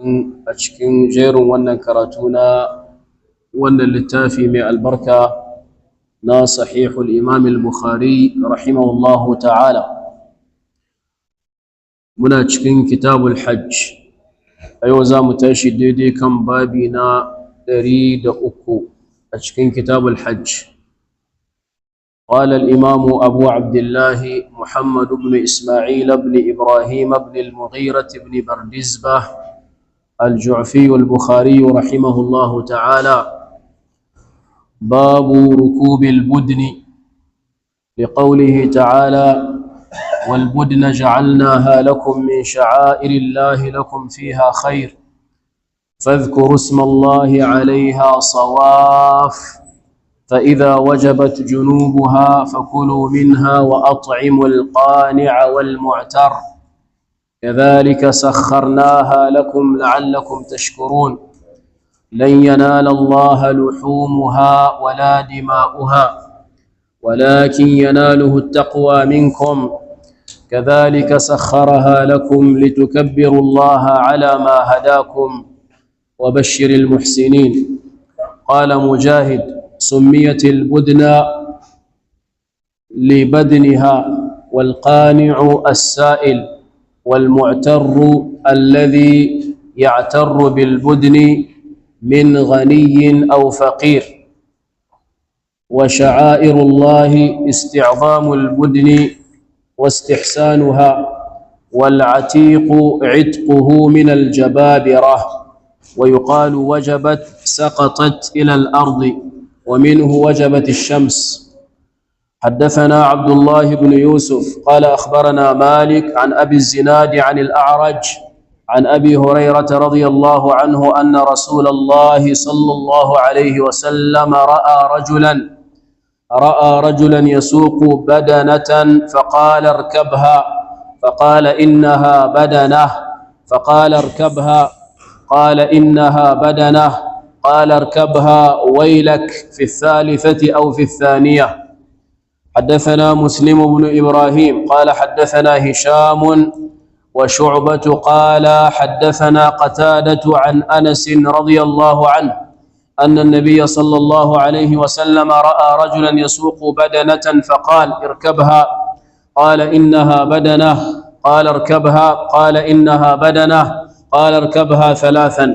A cikin jerin wannan karatu na wannan littafi mai albarka na Sahihul Imam al-Bukhari rahimahullahu ta'ala, muna cikin Kitabul Hajj. A yau za mu tashi daidai kan babi na 103 a cikin Kitabul Hajj. قال الإمام أبو عبد الله محمد بن إسماعيل بن إبراهيم بن المغيرة بن بردزبة الجعفي البخاري رحمه الله تعالى: باب ركوب البدن، لقوله تعالى: والبدن جعلناها لكم من شعائر الله لكم فيها خير فاذكروا اسم الله عليها صواف، فإذا وجبت جنوبها فكلوا منها وأطعموا القانع والمعتر، كذلك سخرناها لكم لعلكم تشكرون. لن ينال الله لحومها ولا دماؤها ولكن يناله التقوى منكم، كذلك سخرها لكم لتكبروا الله على ما هداكم، وبشر المحسنين. قال مجاهد: سميت البدن لبدنها، والقانع السائل، والمعتر الذي يعتر بالبدن من غني أو فقير. وشعائر الله استعظام البدن واستحسانها، والعتيق عتقه من الجبابرة. ويقال وجبت: سقطت إلى الأرض، ومنه وجبت الشمس. حدثنا عبد الله بن يوسف قال أخبرنا مالك عن أبي الزناد عن الأعرج عن أبي هريرة رضي الله عنه أن رسول الله صلى الله عليه وسلم رأى رجلا يسوق بدنة فقال: اركبها. فقال: إنها بدنة. فقال: اركبها. قال: إنها بدنة. قال: اركبها ويلك، في الثالثة أو في الثانية. حدثنا مسلم بن إبراهيم قال حدثنا هشام وشعبة قال حدثنا قتادة عن أنس رضي الله عنه أن النبي صلى الله عليه وسلم رأى رجلا يسوق بدنة فقال: اركبها. قال: إنها بدنة. قال: اركبها. قال: إنها بدنة. قال: اركبها ثلاثا.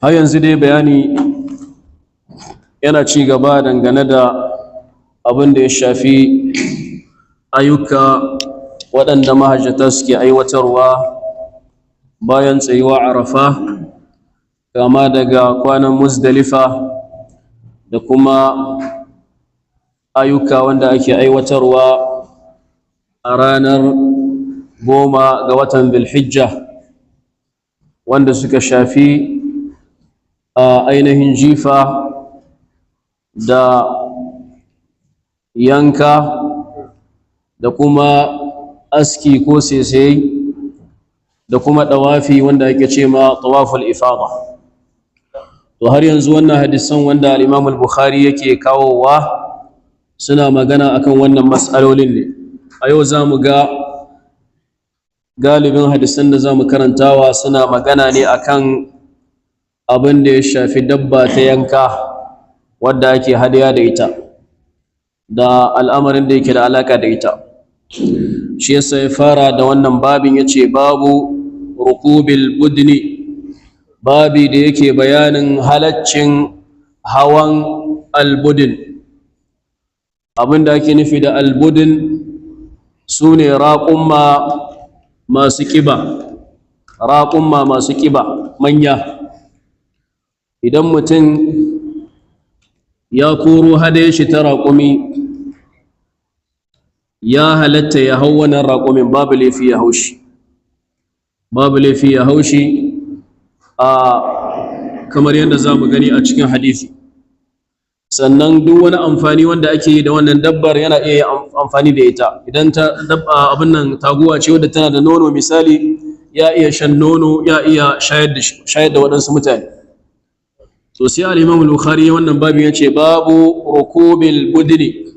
Har yanzu dai bayani yana ci gaba dangane da abin da ya shafi ayyuka waɗanda mahajjata suke aiwatarwa bayan tsayuwa Arafa, kama daga kwanan Muzdalifa da kuma ayyuka wanda ake aiwatarwa a ranar 10 ga watan Zulhijja, wanda suka shafi a ainihin jifa da yanka da kuma aski ko saisaye da kuma ɗawafi wanda ake ce ma tawaful ifada. To, har yanzu wannan hadisan wanda al-Imam al-Bukhari yake kawowa suna magana akan wannan mas'alolin ne. A yau za mu ga galibin hadisan da za mu karantawa suna magana ne akan abin da ya shafi dabba ta yanka wadda ake hadaya da ita da al'amarin da yake da alaka da ita. Shi yasa ya fara da wannan babin, yace: babu rukubil budni, babi da yake bayanin halaccin hawan albudin. Abin da ake nufi da albudin su ne raƙumma masu ƙiba, raƙumma masu ƙiba manya. Idan mutum ya koro hadayar shi ta raƙumi, ya halatta ya hau wannan raƙumin, babu laifi ya hau shi, babu laifi ya hau shi, a kamar yadda za mu gani a cikin hadisi. Sannan duk wani amfani wanda ake yi da wannan dabbar, yana iya amfani da ita. Idan ta dabba, abin nan, taguwa ce wadda tana da nono misali, ya iya shan nono, ya iya shayar da waɗansu mutane. To, sai al-Imam al-Bukhari wannan babin, yace: babu rukubil budni,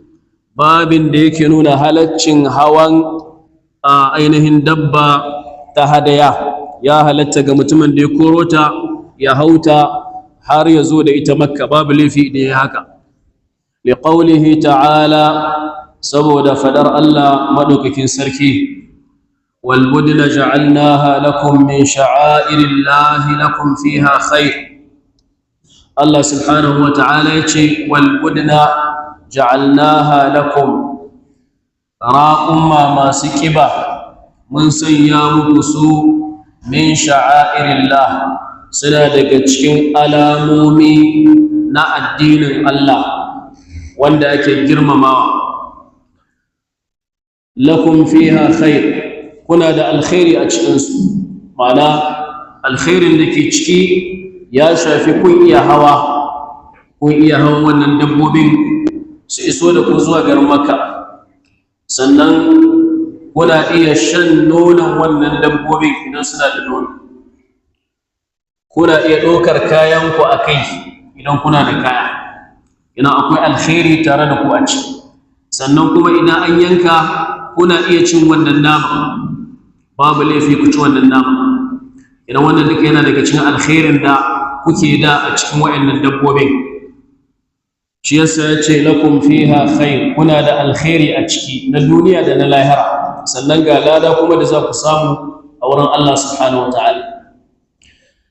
babin da yake nuna halaccin hawan a ainihin dabba ta hadaya ya halatta ga mutumin da ya koro ta ya hauta har ya zo da ita Makka, babu laifi idan ya haka. Liqaulihi ta'ala, saboda fadar Allah madaukakin sarki: wal budna ja'alnaha lakum min sha'airillahi lakum fiha khair. Allah subhanahu wa ta'ala yace: wal budna ja'alnaha lakum, raqumma masu kiba mun sanya muku su, min sha'airillah, suna daga cikin alamomi na addinin Allah wanda ake girmamawa. Lakum fiha khair, kuna da alkhairi a cikinsu, ma'ana alkhairin da ke ciki ya shafi kun iya hawa, kun iya hawan wannan dabbobin su iso da ku zuwa garin Makka. Sannan kuna iya shan nonon wannan dabbobin idan suna da nono. Kuna iya ɗaukar kayanku a kai idan kuna da kaya. Idan akwai alkhairi tare da ku a ciki. Sannan kuma idan an yanka, kuna iya cin wannan nama, babu laifi ku ci wannan nama. Idan wannan duka yana daga cikin alkhairin da kuke da a cikin wa'annan dabbobin. Shi yasa ya ce lakum fiha khair, kuna da alkhairi a ciki na duniya da na lahira. Sannan ga lada kuma da za ku samu a wurin Allah subhanahu wa ta'ala.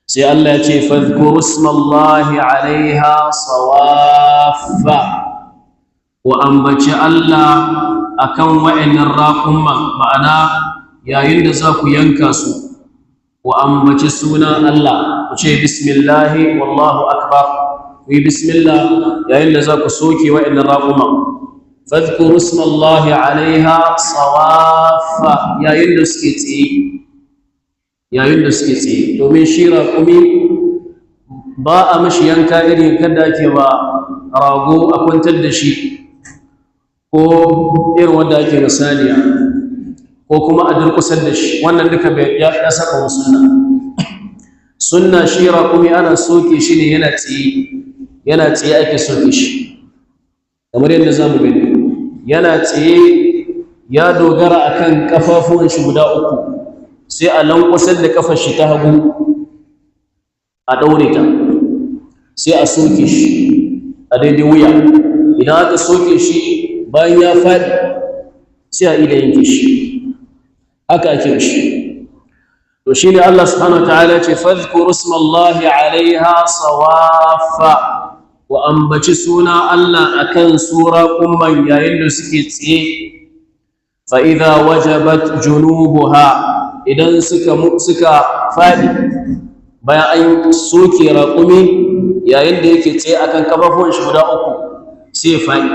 Sai Allah ya ce: fadhkuru ismallahi alaiha sawaffa, wa ambaci Allah akan wa'annan raƙumma, ma'ana yayin da za ku yanka su, ku ambaci sunan Allah, ku ce bismillahi wallahu akbar, ku yi bismillah yayin da za ku soke wa'annan raƙuma. Fadhkuru ismallahi alaiha sawaffa, yayin da suke tsaye, yayin da suke tsaye, domin shi raƙumi ba a mashi yanka irin kada ake ba rago a kwantar da shi, ko irin wanda ake misaliya, ko kuma a durƙusar da shi. Wannan duka ya saka wa sunna. Sunna shi raƙumi ana soke shi ne yana tsaye, yana tsaye ake soke shi, kamar yadda za mu gani. Yana tsaye ya dogara akan kafafuwan shi guda uku, sai a lankwasar da kafar shi ta hagu a ɗaure ta, sai a soke shi a daidai wuya. Idan aka soke shi, bayan ya faɗi, sai a ida yanke shi. Haka ake shi. To shine Allah subhanahu wataala ce: fadhkuru ismallahi alaiha sawafa, wa ambaci suna Allah akan sura kumman yayin da suke tsaye. Fa idza wajabat junubuha, idan suka fadi bayan an soke raƙumi yayin da yake tsaye akan kafafuwan shi guda uku, sai ya fadi.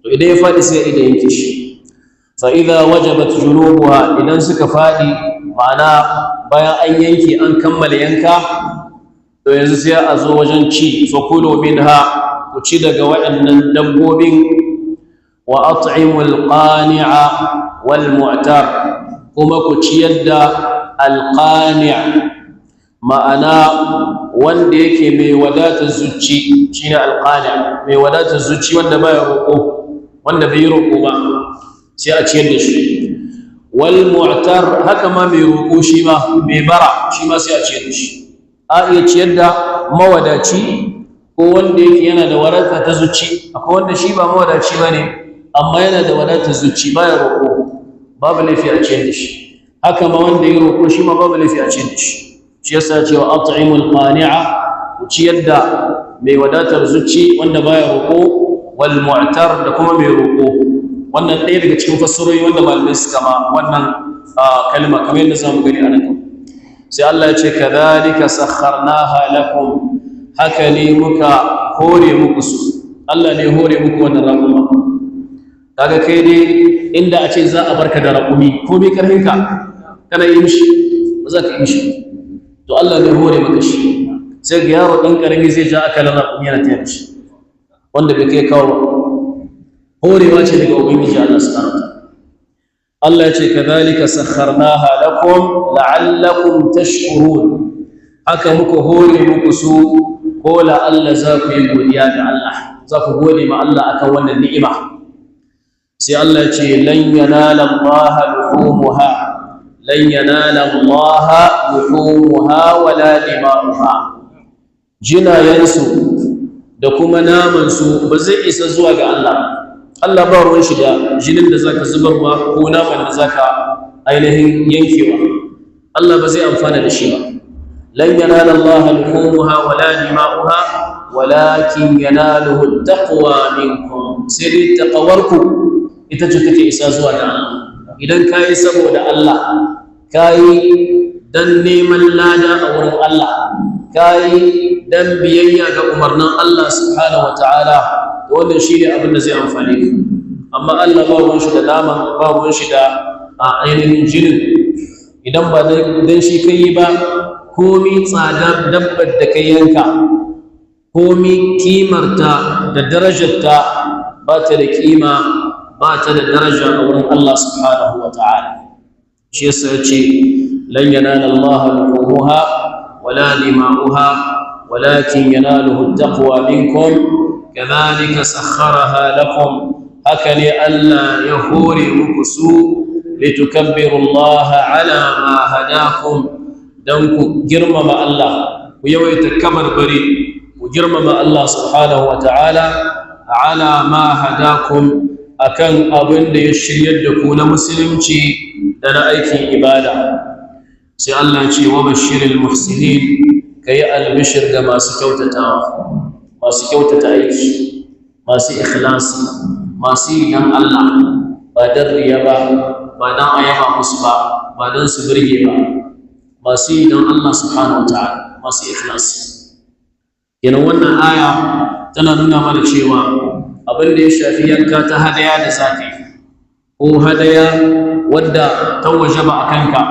To idan ya fadi, sai ya ida yanke shi. Fa idza wajabat junubuha, idan suka fadi, ma'ana bayan an yanke, an kammala yanka, to yanzu sai a zo wajen ci. Fa kulu minha, ku ci daga waɗannan dabbobin. Wa at'imul qani'a wal mu'tar, kuma ku ciyar da alqani', ma'ana wanda yake mai wadatar zuci, shine alqani', mai wadatar zuci, wanda baya roƙo, wanda bai yi roƙo ba, sai a ciyar da shi. Wal mu'tar, haka ma mai roƙo, shi ma mai bara, shi ma sai a ciyar da shi. A iya ciyar da mawadaci ko wanda yake yana da wadata ta zuci. Akwai wanda shi ba mawadaci ba ne, amma yana da wadatar zuci, baya roƙo, babu laifi a ciyar da shi. Haka ma wanda ya roƙo, shi ma babu laifi a ciyar da shi. Shi yasa cewa at'imul qani'a, ku ciyar da mai wadatar zuci wanda baya roƙo, wal mu'tar, da kuma mai roƙo. Wannan ɗaya daga cikin fassarori wanda malamai suka ma wannan kalma, kamar yadda zamu gani a nan. Sai Allah ya ce: kadhalika sakharnaha lakum, haka ne muka hore muku su. Allah ne hore muku wannan raƙuma. Kaga kai ne inda a ce za a barka da raƙumi, komai karfinka, kana yi mishi? Ba za ka yi mishi. To Allah ne hore maka shi. Sai ga yaro ɗan ƙarami zai ja akalan raƙumi yana tayar shi, wanda bai kai kawo ba. Horewa ce daga Ubangiji Allah subhanahu wa ta'ala. Allah ya ce: kadhalika sakharnaha lakum la'allakum tashkurun, haka muka hore muku su, ko la Allah za ku yi godiya ga Allah, za ku gode ma Allah akan wannan ni'ima. Sai Allah ya ce lan yanala Allah luhumuha, lan yanala Allah luhumuha wala dima'uha. Jinayensu da kuma namansu ba zai isa zuwa ga Allah. Allah ba ruwan shi da jinin da zaka zubarwa ko naman da zaka ainihin yankewa. Allah ba zai amfana da shi ba. Lan yanala Allah luhumuha wala dima'uha walakin yanaluhu taqwa minkum. Sai dai taqawarku ita ce take isa zuwa ga Allah. Idan kayi saboda Allah, kayi dan neman lada a wurin Allah, kayi dan biyayya ga umarnin Allah subhanahu wataala, to wannan shine abin da zai amfane ka. Amma Allah ba ruwan shi da nama, ba ruwan shi da ainihin jinin. Idan ba dan shi kai ba, komi tsadar dabbar da kai yanka, komi kimarta da darajarta, ba ta da kima, ba ta da daraja a wurin Allah subhanahu wataala. Shi yasa ya ce lan yanala Allah luhumuha wala dima'uha walakin yanaluhu taqwa minkum kadhalika sakhkharaha lakum. Haka ne Allah ya hore muku su, litukabbiru Allah ala ma hadakum, dan ku girmama Allah, ku yawaita kabarbari, ku girmama Allah subhanahu wa ta'ala, ala ma hadakum, akan abin da ya shiryar da ku na musulunci da na aikin ibada. Sai Allah ya ce wa bashiril muhsinin, kayi albishir ga masu kyautatawa, masu kyautata aiki, masu ikhlasi, masu yi dan Allah, ba dan riya ba, ba dan ayaba musu ba, ba dan su birge ba, masu yi dan Allah subhanahu wa ta'ala, masu ikhlasi. Kenan wannan aya tana nuna mana cewa abin da ya shafi yanka ta hadaya da za ka yi, ko hadaya wadda ta wajaba a kanka,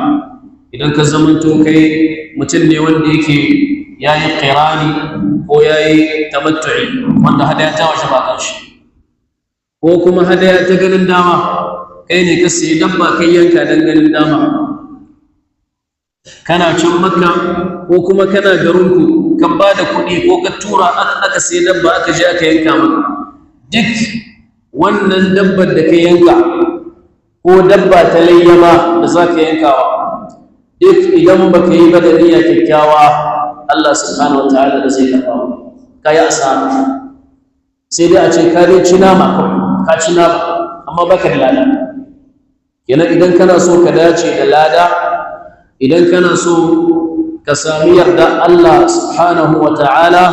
idan ka zamanto kai mutum ne wanda yake ya yi ƙirani ko ya yi tamattu'i, wanda hadaya ta wajaba a kan shi, ko kuma hadaya ta ganin dama, kai ne ka sayi dabba kai yanka don ganin dama, kana can Makka ko kuma kana garinku, ka ba da kuɗi ko ka tura aka sayi dabba aka je aka yanka maka, duk wannan dabbar da ka yanka ko dabba ta layyama da za ka yankawa, duk idan ba ka yi ba da niyya kyakkyawa, Allah subhanahu wa ta'ala da zai karɓa ba, ka yi asara. Sai dai a ce ka dai ci nama kawai, ka ci nama amma baka da lada. Kenan idan kana so ka dace da lada, idan kana so ka sami yarda Allah subhanahu wa ta'ala,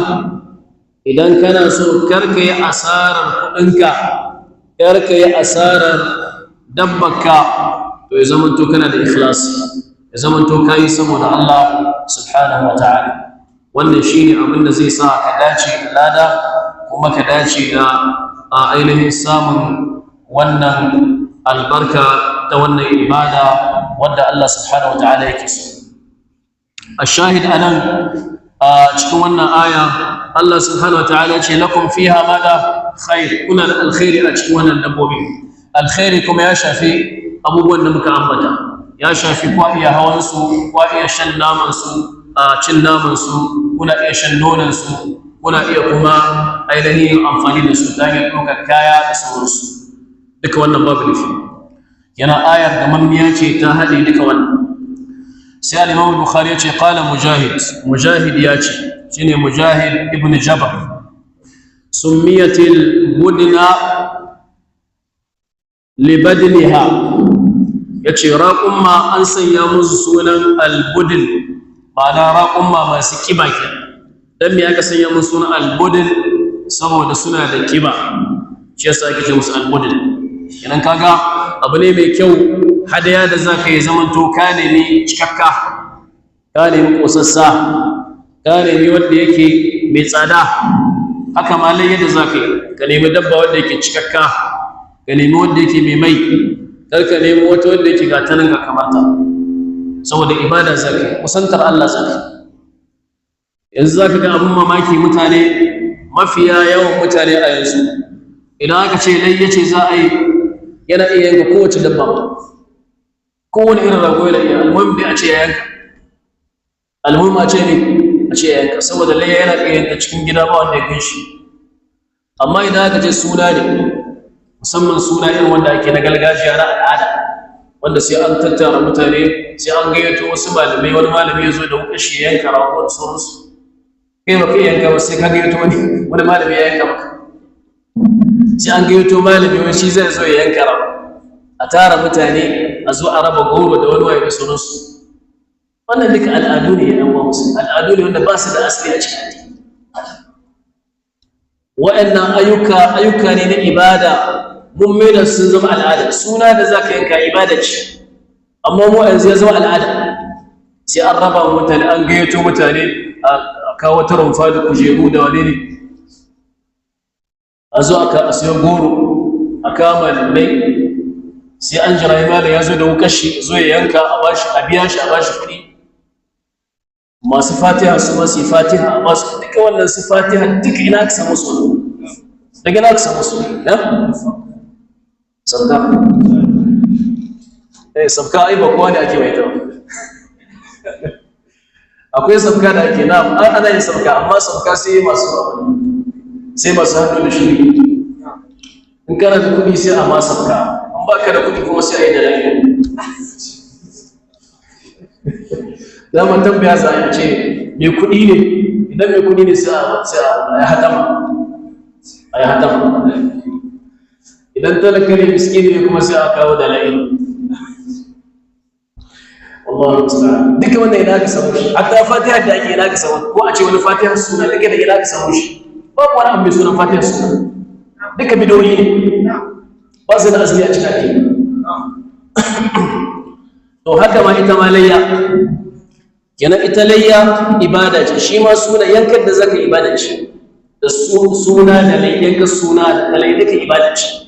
idan kana so kar ka yi asarar kuɗinka, kar ka yi asarar dabbarka, to ya zamanto kana da ikhlasi, ya zamanto ka yi saboda Allah subhanahu wa ta'ala. Wannan shine abin da zai sa ka dace da lada, kuma ka dace da ainihin samun wannan albarka ta wannan ibada wadda Allah subhanahu wa ta'ala yake so. الشاهد anan a cikin wannan aya, Allah subhanahu wa ta'ala ce lakum fiha madha khair, kuna da alkhairi a cikin wannan dabbobi. Alkhairi kuma ya shafi abubuwan da muka ambata, ya shafi kwa iya hawan su, kwa iya shan naman su, a cin naman su, kuna iya shan nonon su, kuna iya kuma ainihin amfani da su ta hanyar ɗaukar kaya da sauransu. Duka wannan babu laifi. Yana ayar da mammiya ce ta haɗe duka wannan. Sai al-Imam Bukhari ya ce qala Mujahid, Mujahid ya ce, shine Mujahid ibn Jabr, summiyatil budna libadniha. Yace raƙumma an sanya musu sunan al-budn, ma'ana raƙumma masu kiba kenan. Dan me aka sanya musu sunan al-budn? Saboda suna da kiba, shi yasa ake ce musu al-budn. Kenan kaga abu ne mai kyau hadaya da za ka yi zamanto ka nemi cikakka, ka nemi ƙosassa, ka nemi wanda yake mai tsada. Haka ma layya da za ka yi, ka nemi dabba wanda yake cikakka, ka nemi wanda yake mai mai, kar ka nemi wata wanda yake gata nan ga kamata, saboda ibada za ka yi, kusantar Allah za ka yi. Yanzu za ka ga abin mamaki, mutane, mafiya yawan mutane a yanzu, idan aka ce layya ce za a yi, yana iya yanka kowace dabba, kowane irin rago yana iya, almuhim dai a ce ya yanka, almuhim a ce ne a ce ya yanka, saboda layya yana iya yanka cikin gida ba wanda ya gan shi. Amma idan aka ce suna ne Musamman suna irin wanda ake na gargajiya, na al'ada, wanda sai an tattara mutane, sai an gayyato wasu malamai, wani malami ya zo da wuƙar shi ya yanka rago da sauransu. Kai ba kai yanka ba, sai ka gayyato wani malami ya yanka maka. Sai an gayyato malami wani, shi zai zo ya yanka rago, a tara mutane, a zo a raba goro da wani waye da sauransu. Wannan duka al'adu ne, yan uwa musulmi, al'adu ne wanda ba su da asali a cikin addini. Wa'annan ayyuka, ayyuka ne na ibada, mun mai da sun zama al'ada. Suna da za ka yanka ibada ce, amma mu yanzu ya zama al'ada, sai an raba mutane, an gayyato mutane, a kawo ta rumfa da kujeru da wane ne, a zo a siyo goro, a kawo malamai, sai an jira malam ya zo da wukashi zo ya yanka, a bashi, a biya shi, a bashi kuɗi. Masu fatiha su masu yi fatiha, a basu. Duka wannan su fatiha duka ina aka samu su? Daga ina aka samu su? Na sabka, eh, sabka ai ba kowa ne ake mai ta. Akwai sabka da ake na ana yin sabka, amma sabka sai masu hannu da shi. In kana da kuɗi sai a ma sabka, in ba ka da kuɗi kuma sai a yi da lafiya. Za mu tambaya, za a ce mai kuɗi ne. Idan mai kuɗi ne sai a yi hadama, a yi hadama. Idan talaka ne, miskini ne, kuma sai a kawo da la'il. Allahu musta'an. Duka wannan ina ka samu shi? Hatta fatiha da ake, ina ka samu? Ko a ce wani fatiha suna, duka da ina ka samu shi? Babu wani abu mai sunan fatiha suna. Duka bidoyi ne, ba su da asali a cikin addini. To haka ma ita ma layya kenan. Ita layya ibada ce, shi ma suna yankan da zaka ibada ce, da suna da yanka suna da layya duka ibada ce.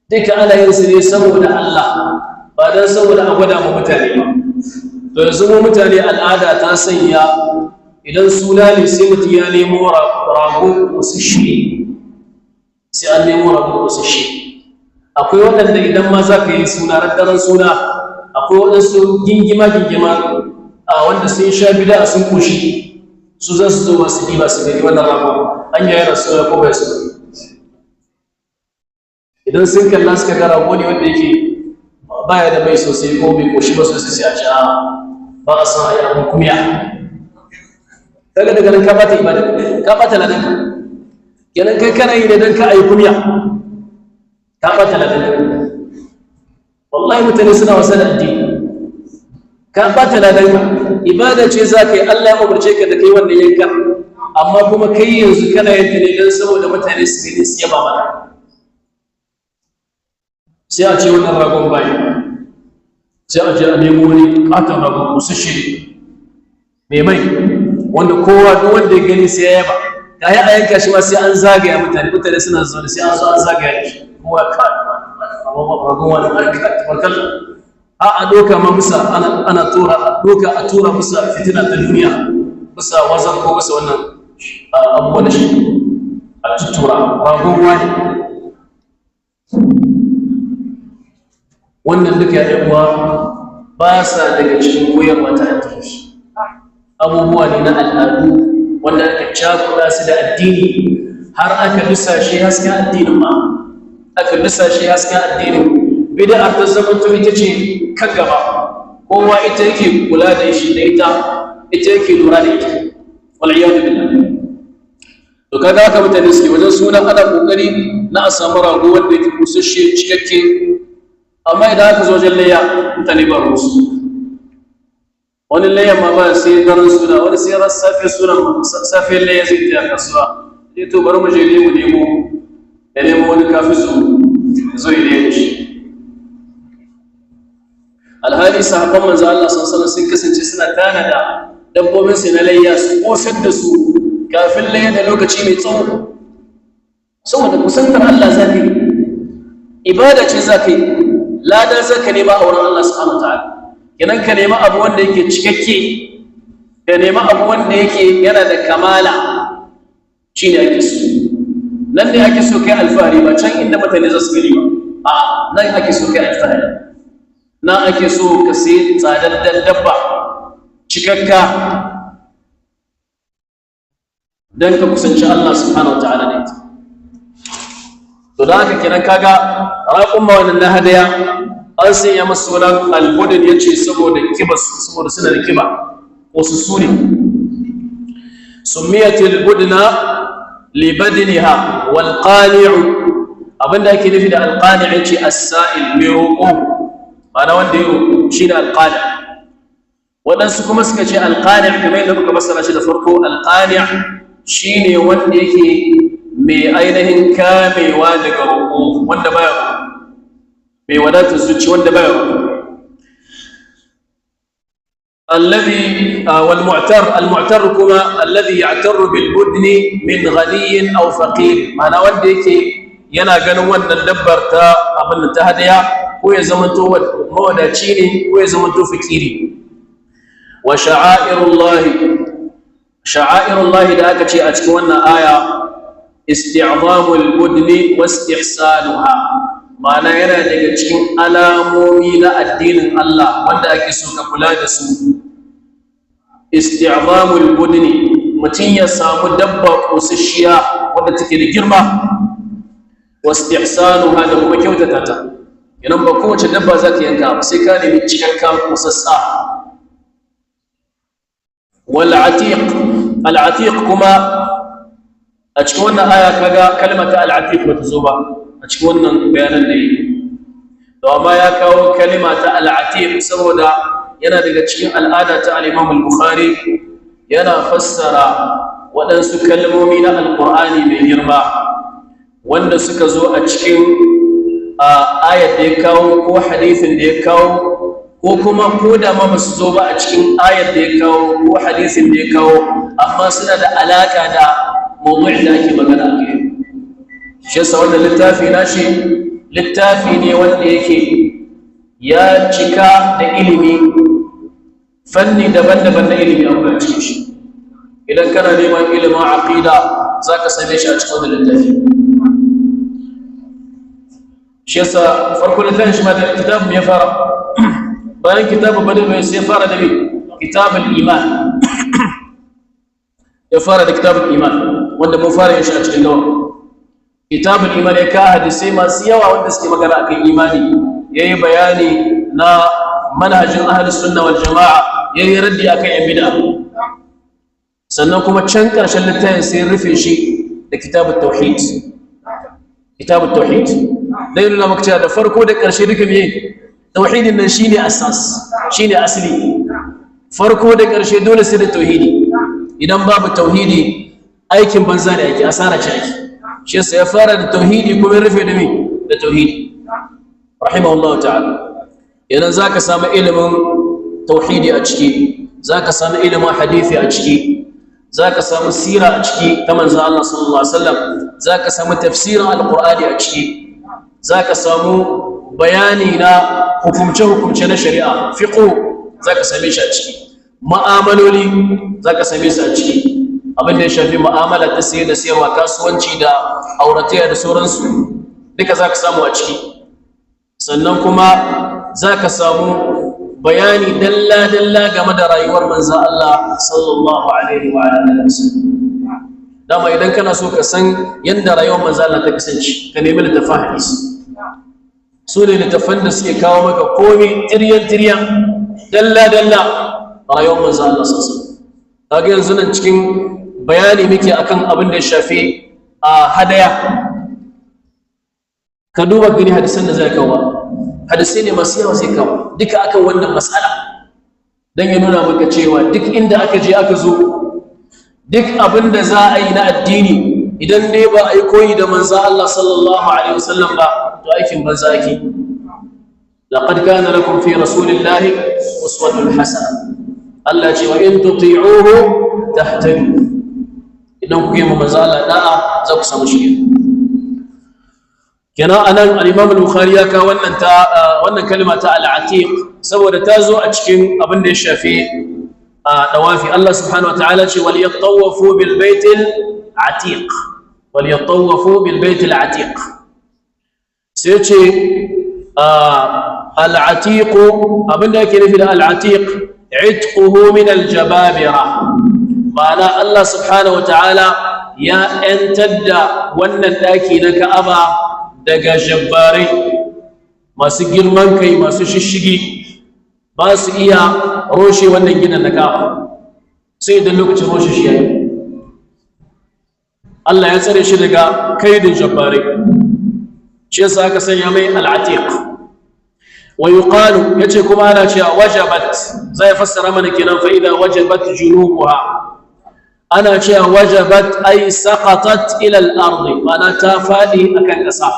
Duka ana yin su ne saboda Allah, ba don saboda a gwada mu mutane ba. To yanzu mu mutane al'ada ta sanya idan suna ne sai mutum ya nemo rago kusasshe, sai an nemo rago kusasshe. Akwai waɗanda idan ma za ka yi suna, daren suna, akwai waɗansu gingima gingima a wanda sun sha bida sun koshi, su za su zo masu ɗiba su gani wannan rago an yi yana suna ko bai suna. Idan sun kalla suka ga rago ne wanda yake baya da mai sosai ko bai koshi ba sosai, sai a ce a ba a san a yi abin kumiya. Kaga daga nan ka bata ibada, ka bata ladanka kenan. Kai kana yi ne don ka ayi kumiya, ka bata ladanka. Wallahi mutane suna wasa da addini. Ka bata ladanka. Ibada ce za ka yi, Allah ya umarce ka da kai wannan yanka, amma kuma kai yanzu kana yin ta ne don saboda mutane su gani su yaba maka. Sai a ce wannan ragon bayi, sai a je a nemo wani katon ragon kusasshe mai mai, wanda kowa, duk wanda ya gani sai ya yaba. Ka yi a yanka shi ma sai an zagaya mutane, mutane suna zaune, sai an zo an zagaya shi, kowa ka ragon wani tabarkalla. A doka ma musa ana tura, a doka a tura musa fitina ta duniya, musa wazan ko musa wannan abubuwa da shi a tuttura ragon wani. Wannan duka ya uwa ba sa daga cikin koyarwa ta addini. Abubuwa ne na al'adu wanda aka cakuɗa su da addini, har aka lisashe hasken addinin ma, aka lisashe hasken addinin. Bid'ar ta zamanto ita ce kan gaba, kowa ita yake kula da shi da ita, ita yake lura da ita, wal iyadu billah. To kaga haka mutane suke wajen suna, ana kokari na a samu rago wanda yake kusasshe cikakke, amma idan aka zo wajen layya mutane ba rusu. Wani layyan ma ba sai daren suna, wani sai ran safe suna, safiyar layya zai tafiya kasuwa. Sai to bari mu je nemo nemo ya nemo wani kafi zo ya layya shi. Alhali sahabban manzo Allah sallallahu alaihi sun kasance suna tanada dabbobin su na layya, su kosar da su kafin layya da lokaci mai tsawo, saboda kusantar Allah za ka yi, ibada ce za ka yi, lada za ka nema a wurin Allah subhanahu wa ta'ala. Kenan ka nema abu wanda yake cikakke, ka nema abu wanda yake yana da kamala, shine ake so. Nan ne ake so kai alfahari, ba can inda mutane za su gani ba. A nan ake so kai alfahari, nan ake so ka sayi tsadaddan dabba cikakka don ka kusanci Allah subhanahu wa ta'ala da ita. To da haka kenan kaga raƙumma wannan na hadaya an sanya masu sunan albudin, ya ce saboda kiba, saboda suna da kiba, wasu su ne. Summiyat albudna libadniha. Wal qani'u, abinda ake nufi da alqani', yace as-sa'il, mai roƙo, ma'ana wanda ya roƙo shine alqani'. Waɗansu kuma suka ce alqani', kamar yadda muka fassara shi da farko, alqani' shine wanda yake mai ainihin kamewa daga roƙo, wanda baya roƙo, mai wadatar zuci, wanda baya roƙo. الذي والمعتر، المعتر كما الذي يعتر بالبدن من غني او فقير، معنى wanda yake yana ganin wannan dabbar ta abin ta hadaya, ko ya zamanto mawadaci ne ko ya zamanto fakiri. Wa sha'airullahi, sha'airullahi da aka ce a cikin wannan aya, isti'zamul budni wa istihsanuha, ma'ana yana daga cikin alamomi na addinin Allah wanda ake so ka kula da su. Isti'zamul budni, mutum ya samu dabba kosasshiya wadda take da girma, wa istihsanuha, da kuma kyautata ta. Idan ba kowace dabba za ka yanka ba, sai ka nemi cikakka, kosassa. Wal atiq, al atiq kuma a cikin wannan aya kaga kalmata al atiq bata zo ba a cikin wannan bayanan da yi. To amma ya kawo kalima ta al-atiq saboda yana daga cikin al'ada ta al-Imam al-Bukhari, yana fassara waɗansu kalmomi na Alƙur'ani mai girma wanda suka zo a cikin ayat da ya kawo ko hadisin da ya kawo, ko kuma ko da ma ba su zo ba a cikin ayat da ya kawo ko hadisin da ya kawo, amma suna da alaƙa da mawdu'in da ake magana a kai. Shi yasa wannan littafi nashi littafi ne wanda yake ya cika da ilimi, fanni daban-daban na ilimi akwai a cikin shi. Idan kana neman ilimin aqida, za ka same shi a cikin wannan littafi. Shi yasa farko littafin shi ma da kitabun ya fara. Bayan kitabun badal mai, sai fara da me? Kitabul iman. Ya fara da kitabul iman, wanda mun fara yin shi a cikin dawa. Kitabul iman ya ka hadisai masu yawa wanda suke magana akan imani, yayi bayani na manhajin ahlus sunna wal jama'a, yayi raddi akan yan bid'a. Sannan kuma can ƙarshen littafin sai rufe shi da kitabut tauhid. Kitabut tauhid dai nuna maka cewa da farko da ƙarshe duka me? Tauhidin nan shine asas, shine asali. Farko da ƙarshe dole sai da tauhidi. Idan babu tauhidi, aikin banza ne ake, asara ce ake. Shi yasa ya fara da tauhidi kuma ya rufe da me? Da tauhidi, rahimahullahu ta'ala. Idan zaka samu ilimin tauhidi a ciki, zaka samu ilimin hadisi a ciki, zaka samu sira a ciki ta manzon Allah sallallahu alaihi wasallam, zaka samu tafsirin alqur'ani a ciki, zaka samu bayani na hukumce-hukumce na shari'a, fiqh, zaka same shi a ciki. Ma'amaloli zaka same su a ciki, abin da ya shafi mu'amala ta saye da sayarwa, kasuwanci da auratayya da sauransu, duka zaka samu a ciki. Sannan kuma zaka samu bayani dalla-dalla game da rayuwar manzon Allah sallallahu alaihi wa alihi wasallam. Dama idan kana so ka san yadda rayuwar manzon Allah ta kasance, ka nemi littafin hadisi. Su ne littafan da suke kawo maka komai tiryan-tiryan, dalla-dalla, rayuwar manzon Allah sallallahu alaihi wasallam. Kaga yanzu nan cikin bayani muke akan abin da ya shafi a hadaya. Ka duba gani hadisan da zai kawo, hadisai ne masu yawa zai kawo duka akan wannan matsala, don ya nuna maka cewa duk inda aka je aka zo, duk abin da za a yi na addini, idan dai ba a yi koyi da manzo Allah sallallahu alaihi wasallam ba, to aikin banza ake. Laqad kana lakum fi rasulillahi uswatun hasana. Allah ce wa in tuti'uhu tahtadu. Idan kuke ma manzo Allah da'a, za ku samu shiriya. Kenan anan al-Imam al-Bukhari ya kawo wannan kalma ta al-atiq saboda ta zo a cikin abin da ya shafi dawafi. Allah subhanahu wataala ce wal yatawafu bil baitil atiq, wal yatawafu bil baitil atiq. Sai ce al-atiq, abin da yake nufi da al-atiq, itquhu min al-jababira, ma'ana Allah subhanahu wataala ya 'yantar da wannan daki na Ka'aba Daga jabbarai masu girman kai, masu shishigi, ba su iya roshe wannan ginin na Ka'aba sai idan lokacin roshe shi yayi. Allah ya tsare shi daga kaidin jabbarai, shi yasa aka sanya mai al-Atiq. Wa yuqalu, yace kuma ana cewa wajabat, zai fassara mana kenan, fa idza wajabat junubuha, ana cewa wajabat ay saqatat ila al-ard, ma'ana ta fadi akan ƙasa.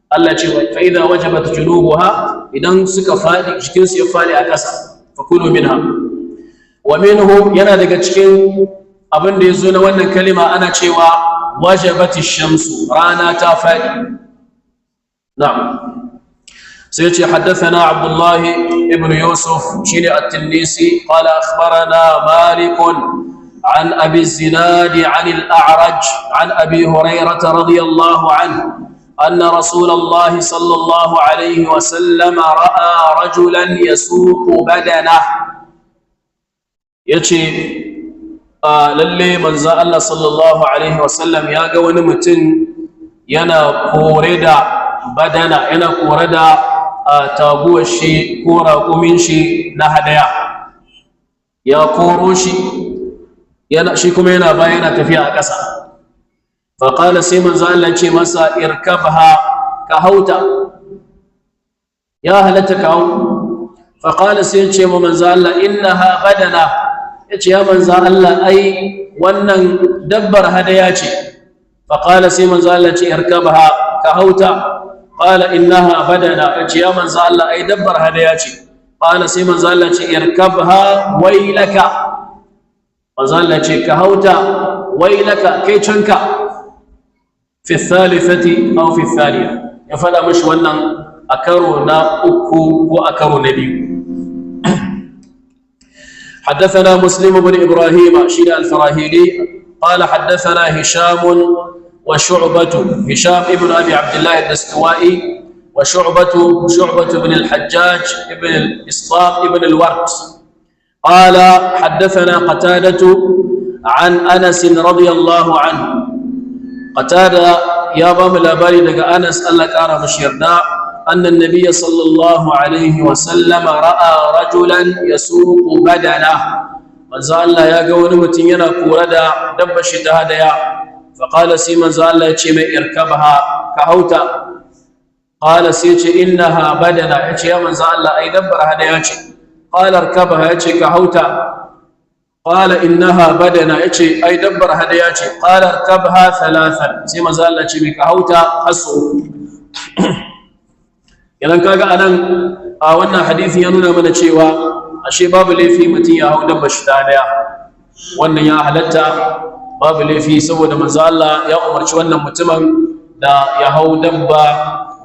Allah ce fa idza wajabat junubuha, idan suka fadi, jikin su ya fadi a ƙasa, fa kulu minha. Wa minhu, yana daga cikin abin da yazo na wannan kalima, ana cewa wajabati shamsu, rana ta fadi. Na'am, sai ce haddathana Abdullah ibn Yusuf, shine at-Tinnisi, qala akhbarana Malik عن أبي الزناد عن الأعرج عن أبي هريرة رضي الله عنه أن رسول الله صلى الله عليه وسلم رأى رجلا يسوق بدنه. Yace lalle manzo Allah sallallahu alaihi wasallam ya ga wani mutum yana kore da badana, yana kore da taguwar shi ko raƙumin shi na hadaya, ya koro shi yana, shi kuma yana baya, yana tafiya a ƙasa. Faƙala, sai manzo Allah ce masa irkabha, ka hauta, ya halatta ka hau. Faƙala, sai ce ma manzo Allah innaha badana, ya ce ya manzo Allah, ai wannan dabbar hadaya ce. Faƙala, sai manzo Allah ce irkabha, ka hauta. Qala innaha badana, ya ce ya manzo Allah, ai dabbar hadaya ce. Qala, sai manzo Allah ce irkabha wailaka, manzo Allah ce ka hauta, wailaka, kai canka. Fi thalithati aw fi thaniya, ya faɗa mishi wannan a karo na uku ko a karo na biyu. حدثنا مسلم بن إبراهيم، شين الفراهيدي، قال حدثنا هشام وشعبة، هشام ابن أبي عبد الله الدستوائي، وشعبة، شعبة بن الحجاج ابن الإسلام ابن الورد، قال حدثنا قتادة عن أنس رضي الله عنه. قتادة يا بام الأباري دقى أنس، الله كان مشيرنا، أن النبي صلى الله عليه وسلم رأى رجلا يسوق بدنه، manzo Allah ya ga wani mutum yana kore da dabba shi ta hadaya. Faqala, sai manzo Allah ya ce mai irkabha, ka hauta. Qala, sai ce innaha badana, ya ce ya manzo Allah, ai dabbar hadaya ce. Qala irkabha, ya ce ka hauta. Qala innaha badana, ya ce ai dabbar hadaya ce. Qala irkabha thalathan, sai manzo Allah ce mai ka hauta har sau uku. Idan kaga anan a wannan hadisin ya nuna mana cewa ashe babu laifi mutum ya hau dabba shi ta daya, wannan ya halatta, babu laifi, saboda manzo Allah ya umarci wannan mutumin da ya hau dabba,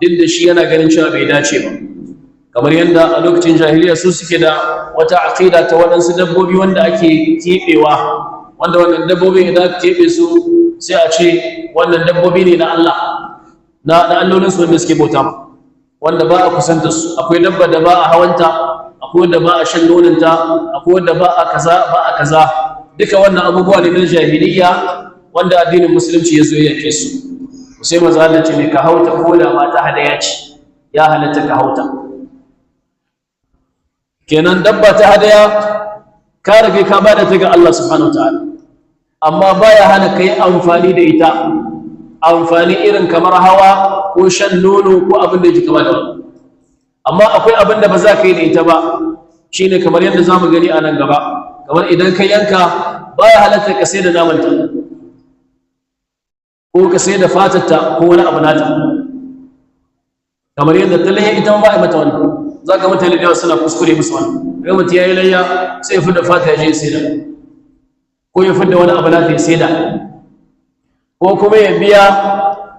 duk da shi yana ganin cewa bai dace ba. Kamar yadda a lokacin jahiliya su suke da wata aqida ta waɗansu dabbobi wanda ake keɓewa, wanda wannan dabbobin idan aka keɓe su sai a ce wannan dabbobi ne na Allah, na allolinsu wanda suke bauta ma, wanda ba a kusanta su. Akwai dabba da ba a hawanta, akwai wanda ba a shan nononta, akwai wanda ba a kaza, ba a kaza. Duka wannan abubuwa ne na jahiliya wanda addinin Musulunci ya zo ya yake su. Sai manzo Allah ce ne ka hauta, ko da ma ta hadaya ce, ya halatta ka hauta. Kenan dabba ta hadaya ka rage ka bada ta ga Allah subhanahu wataala, amma baya hana kai amfani da ita, amfani irin kamar hawa ko shan nono ko abin da yake kama da wannan. Amma akwai abin da ba za ka yi da ita ba, shine kamar yadda za mu gani a nan gaba, kamar idan ka yanka baya halatta ka sai da namanta ko ka sai da fatarta ko wani abu nata. Kamar yadda ta layya, ita ma ba a mata wannan. Za ka mutane da yawa suna kuskure musu wannan. Ga mutum ya yi layya, sai ya fidda fata ya je ya sai da, ko ya fidda wani abu nata ya sai da, ko kuma ya biya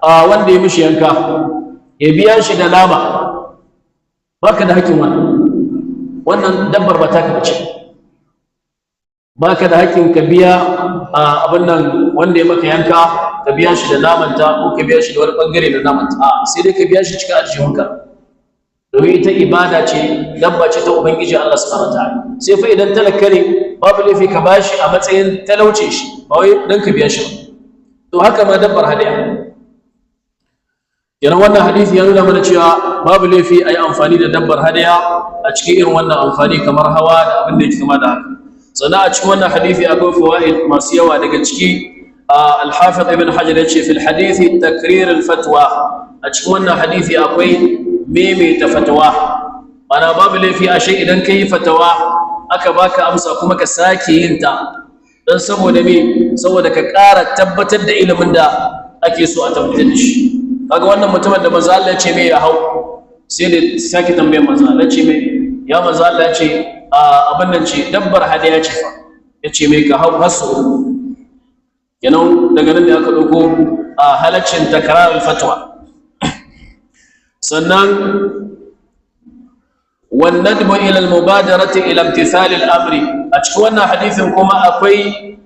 a wanda ya mishi yanka, ya biya shi da nama. Baka da hakkin wannan. Wannan dabbar ba taka bace, baka da hakkin ka biya a abin nan wanda ya maka yanka, ka biya shi da namanta ko ka biya shi da wani bangare na namanta. A sai dai ka biya shi cikin aljihunka, domin ita ibada ce, dabba ce ta Ubangiji Allah subhanahu wataala. Sai fa idan talaka ne, babu laifi ka bashi a matsayin talauce shi, ba wai dan ka biya shi ba. To haka ma dabbar hadaya. Kenan wannan hadisi ya nuna mana cewa babu laifi a yi amfani da dabbar hadaya a cikin irin wannan amfani kamar hawa da abin da yake kama da haka. Sannan a cikin wannan hadisi akwai fawaid masu yawa. Daga ciki, al-Hafiz Ibn Hajar ya ce: fil hadisi takrir al-fatwa. A cikin wannan hadisi akwai maimaita fatawa, mana babu laifi ashe idan ka yi fatawa aka baka amsa, kuma ka sake yin ta. Don saboda me? Saboda ka ƙara tabbatar da ilimin da ake so a tabbatar da shi. Kaga wannan mutumin da manzo Allah ya ce mai ya hau, sai da sake tambayar manzo Allah, ce mai, ya manzo Allah ya ce abin nan ce dabbar hadaya ce fa. Ya ce mai ka hau har sau uku. Kenan daga nan ne aka ɗauko a halaccin takrar fatwa. Sannan والندب إلى المبادرة إلى امتثال الأمر. A cikin wannan hadisin kuma akwai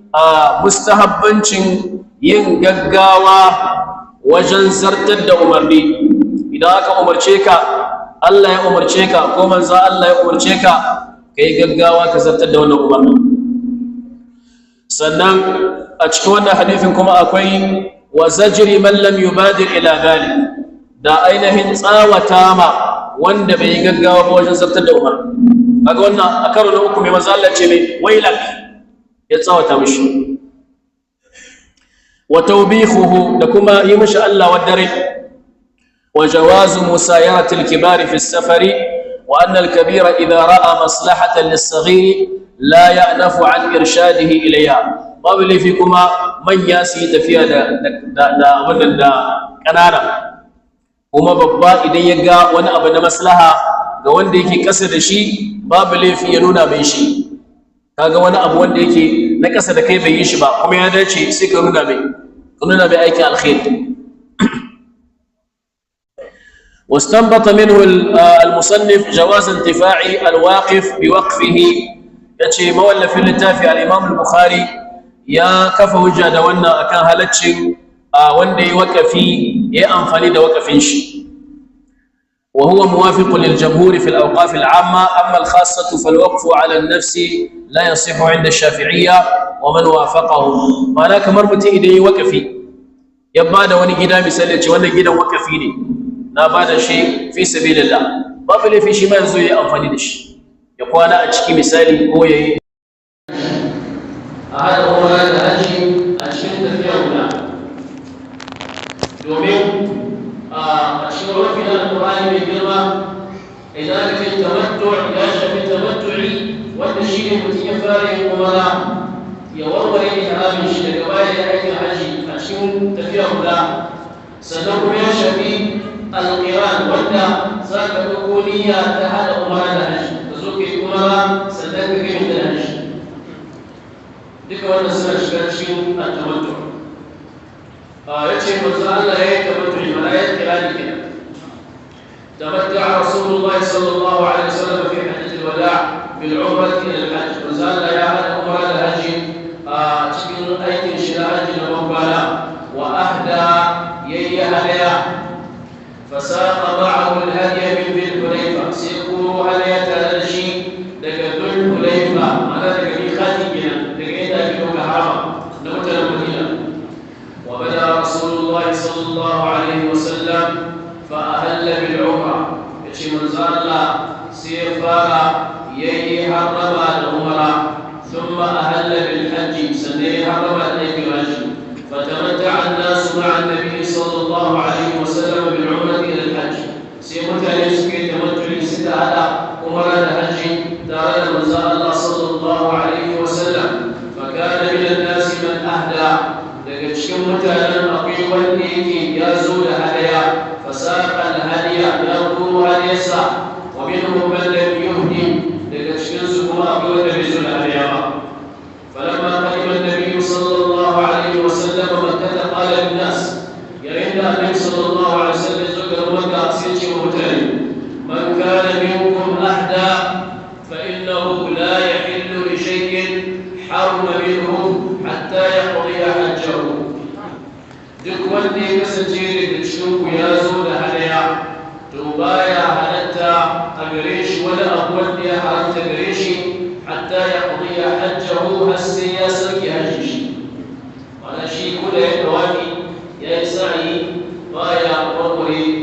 mustahabbancin yin gaggawa wajen zartar da umarni. Idan aka umarce ka, Allah ya umarce ka ko manzo Allah ya umarce ka, ka yi gaggawa ka zartar da wannan umarnin. Sannan a cikin wannan hadisin kuma akwai wa zajri man lam yubadir ila dhalik, da ainihin tsawata ma wanda bai yi gaggawa ba wajen zartar da umarni. Kaga wannan a karo na uku mai manzo Allah ce mai wailak, ya tsawata mishi. Wa tawbihuhu, da kuma yi mishi Allah wadare. Wa jawazu musayarati al-kibari fi safari, wa anna al-kabira idha ra'a maslahatan lis-saghir la ya'nafu an irshadihi ilayha. Babu laifi kuma manya su yi tafiya da wannan da ƙanana. Kuma babba idan ya ga wani abu na maslaha ga wanda yake ƙasa da shi, babu laifi ya nuna mai shi. Kaga wani abu wanda yake na ƙasa da kai bai yi shi ba kuma ya dace, sai ka nuna mai, ka nuna mai aikin alkhairi. واستنبط منه المصنف جواز انتفاع الواقف بوقفه. Yace mawallafin littafi al-Imam al-Bukhari ya kafa hujja da wannan akan halaccin wanda ya wakafi ya amfani da wakafin shi. وهو موافق للجمهور في الأوقاف العامة. أما الخاصة فالوقف على النفس لا يصح عند الشافعية ومن وافقهم. معناه kamar mutum idan yi wakafi, ya bada wani gida misali, ya ce wannan gidan wakafi ne, na bada shi fi sabilillah, babu laifi shi ma yanzu ya yi amfani da shi, ya kwana a ciki misali, ko ya yi a haɗa umara da haji a cikin tafiya guda. Domin a cikin rufi na Alƙur'ani mai girma, idan aka ce tamattu, ya shafi tamattu'i wanda shi ne mutum ya fara yin umara, ya warware ihramin shi, daga baya ya aikin haji a cikin tafiya guda. Sannan kuma ya shafi alqiran, wanda za ka ɗauko niyya ta haɗa umara da haji, ka zo ka yi umara sannan ka gami da haji. Duka wannan suna shiga cikin at-tamattu. Ya ce manzo Allah ya yi tamattu, mana ya kirani kenan. تمتع رسول الله صلى الله عليه وسلم في حجة الوداع بالعمرة إلى الحج. وزال يا هذا عمرة الحج cikin aikin shi na hajji na bankwana. Wa ahda, yayi hadaya. Fasaqa ma'ahu al-hadiya min Dhul Hulayfa, sai koro hadaya tare da shi daga Dhul Hulayfa, ma'ana daga miqati kenan, daga inda ake ɗauka harama na mutanen Madina. Wa bada Rasulullahi sallallahu alaihi wasallam fa ahalla bil umra. Yace manzo Allah sai ya fara yayi harama da umra. ثم أهل بالحج، سنه حرم الحج. فتمتع الناس مع النبي صلى الله عليه وسلم بالعمرة إلى الحج. Sai mutane suke tamattu'i, suka hada umara da hajji tare da manzo Allah sallallahu alaihi wasallam. فكان من الناس من أهدى، daga cikin mutanen akwai wanda yake ya zo da hadaya. فساق الهدي، ya koro hadayarsa. ومنهم من لم يهدي، daga cikin su kuma akwai wanda bai zo da hadaya ba. فلما قدم النبي صلى الله عليه وسلم مكة قال للناس، yayin da Annabi sallallahu alaihi wasallam ya zo garin Makka, sai ce wa mutane: من كان منكم أهدى فإنه لا يحل لشيء حرم منه حتى يقضي حجه. Duk wanda ya kasance daga cikin ku ya zo da hadaya, to baya halatta a gare shi wani abu wanda ya haramta gare shi hatta yaqdi hajjahu, har sai ya sauke hajji shi. Ma'ana shi ko da ya tawafi, ya yi sa'ayi, baya warware.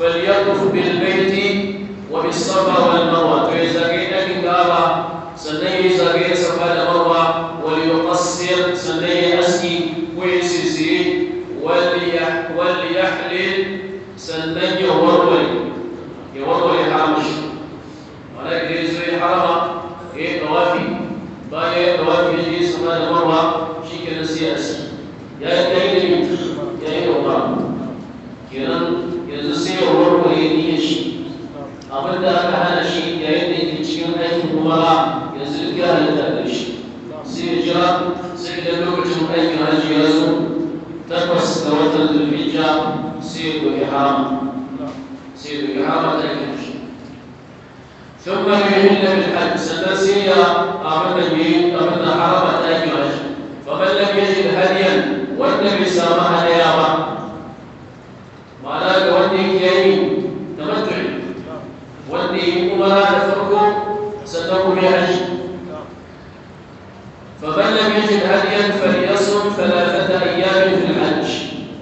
فليطف بالبيت وبالصفا والمروة. ويزاقي لكن كعبة سنة يزاقي صفا والمروة، وليقصر سنة يأسكي ويسيسي، وليحلل سنة يورولي يورولي حرمش. ولكن يزوي حرمة إيه طوافي باقي طوافي يجي صفا والمروة شي كده سياسي يا يا يا عمر kenan yanzu sai ya warware niyyar shi abin da aka hana shi yayin da yake cikin aikin umara yanzu duk ya halatta da shi sai ya jira sai idan lokacin aikin hajji ya zo 8 ga watan Zulhijja sai ya ɗauki harama sai ya ɗauki harama ta aikin hajji. ثم يهل بالحج سنسي أمن أمن حرم aikin hajji. فمن لم يجد هديا والنبي سامح هدايا ma'ana ga wanda yake yi tamattu'i wanda yi umara da farko sannan kuma ya haji. فمن لم يجد هديا فليصم 3 أيام في الحج.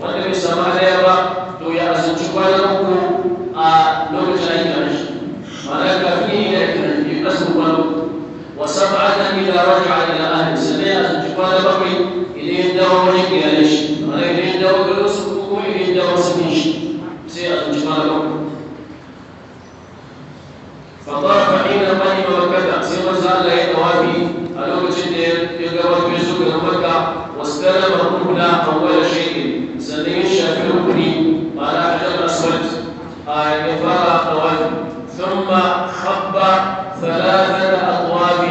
wanda bai samu hadaya ba to ya azumci kwana 3 a lokacin aikin hajji ma'ana kafin yi da aikin hajji ya azumin kwana 3 wa 7 إذا رجع إلى أهله sannan ya azumci kwana 7 idan ya dawo wajen iyalan shi ma'ana idan ya dawo garin su ko idan ya dawo sakin shi sai a zuci kwana 7. فطاف حين قدم مكة sai manzo Allah ya tawafi a lokacin da ya gabato ya zo garin Makka واستلم الركن أول شيء sannan ya shafi rukuni ma'ana hajar aswad ya fara tawafi. ثم خب 3 أطواف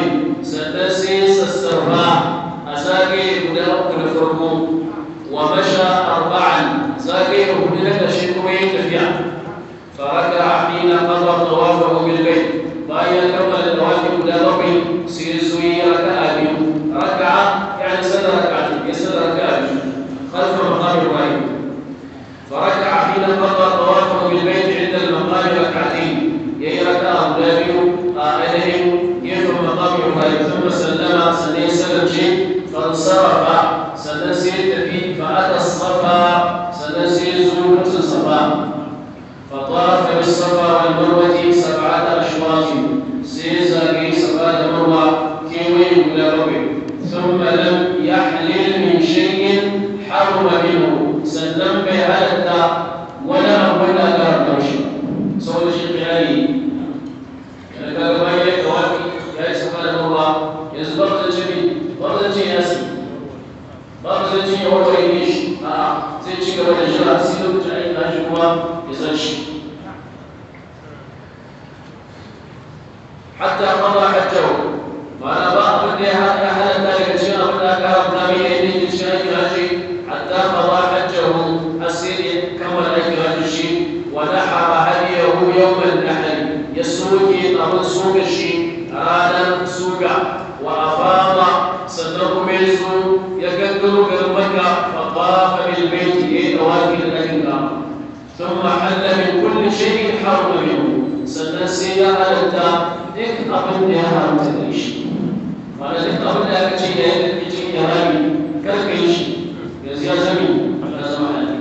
sannan sai sassarfa a zagaye guda 3 na farko ومشى 4 zagaye 4 na ƙarshe kuma ya tafiya. فركع حين قضى طوافه بالبيت bayan kammala tawafi guda 7 sai zo yi raka'a 2 raka'a yani sallar raka'a ya sallar raka'a 2 خلف مقام إبراهيم. فركع حين قضى طوافه بالبيت عند المقام ركعتين يي ركعة guda 2 a ainihin gefen maqam Ibrahim. ثم سلم sannan ya sallamce فانصرف sannan sai ya tafi فأتى الصفا sannan sai ya zo dutsen Safa. فطاف بالصفا والمروة 7 أشواط سيزاقي صفا والمروة كيوي ولا ربع. ثم لم يحلل من شيء حرم منه سلم بهلتا ولا ولا قرب شيء سوى شيء قيالي يعني كان باي توافي يا صفا والمروة يزبط الجميع برضه شيء ياسي babu zai cinye wata yi shi a zai ci gaba da jira sai lokacin aikin hajji kuma ya zan shi hatta qada hajjahu ma'ana ba abin da ya halatta daga cikin abin da aka haramta mai yayin da yake cikin aikin hajji hatta qada hajjahu har sai da ya kammala aikin hajji shi wa nahara hadiyahu yawmal nahr ya soke abin soka shi ranar suka wa afada sannan kuma ya zo ya gangaro garin Makka fa bil bayt ya yi tawafi da ɗakin Ka'aba. Thumma halla min kulli shay'in harama minhu sannan sai ya halatta duk abin da ya haramta da shi ma'ana duk abin da aka ce yayin da kake cikin ihrami kar ka yi shi yanzu ya zama ya zama halal.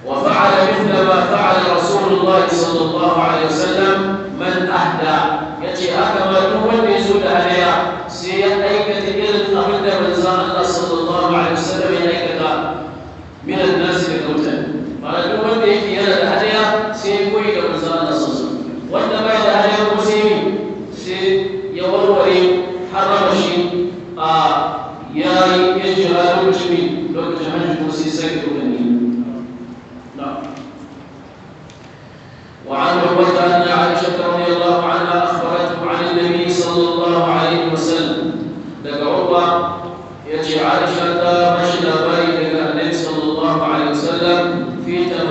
وفعل مثل ما فعل رسول الله صلى الله عليه وسلم من أهدى yace haka ma duk wanda ya zo da hadaya sai ya aikata irin abin da manzon Allah sallallahu alaihi wasallam ya aikata min an-nas da mutane ma'ana duk wanda yake yana da hadaya sai ya koyi da manzon Allah sallallahu alaihi wasallam wanda bai da hadaya ko sai ya warware harama shi a ya ya jira lokacin hajji ko sai sai ko ne. وعن عروة أن عائشة رضي الله عنها أخبرته عن النبي صلى الله عليه وسلم لك عروة يجي عائشة مشى باري لك النبي صلى الله عليه وسلم في تمام